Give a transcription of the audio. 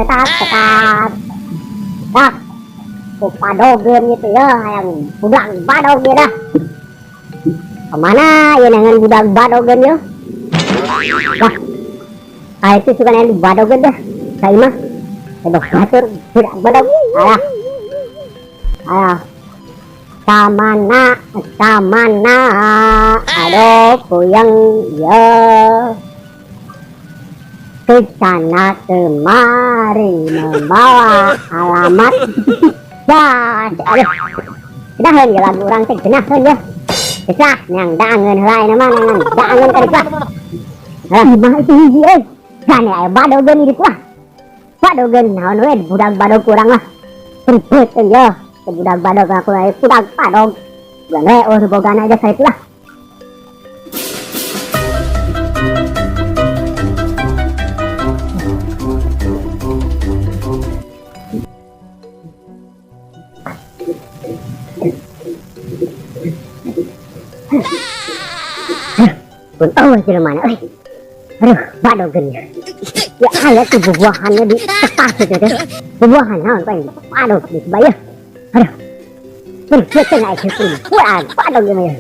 Cetak cetak. Dah. Ku padogeun gitu ya, hayang budak badog ya dah. Kemana ya dengan budak badogeun ya? Wah. Ah, itu suka yang badogeun dah. Saya mah. Saya batur budak badog. Alah. Alah. Kamana, kamana, aduh puyeng ya. Ke sana kemari membawa alamat. Dah, aduh. Genaheun ya lagu urang teh, genaheun ya. Geus lah, yang dangeun heula ayeuna mah, nangan dangeun ka ditu lah. Alah, mah itu hiji euy. Kan aya badogeun di ditu lah. Badogeun naon we budak badog kurang lah. Ribet ya. Budak badog aku aya budak badog. Bukan we oh bogana aja saya lah. Pun oh jelema mana euy. Aduh, badogeun ya. Ya aya tuh bubuahannya di tepas itu teh. Bubuahan naon paling badog di sebaya. Aduh. Aduh, tengah itu. Wah, badog ya.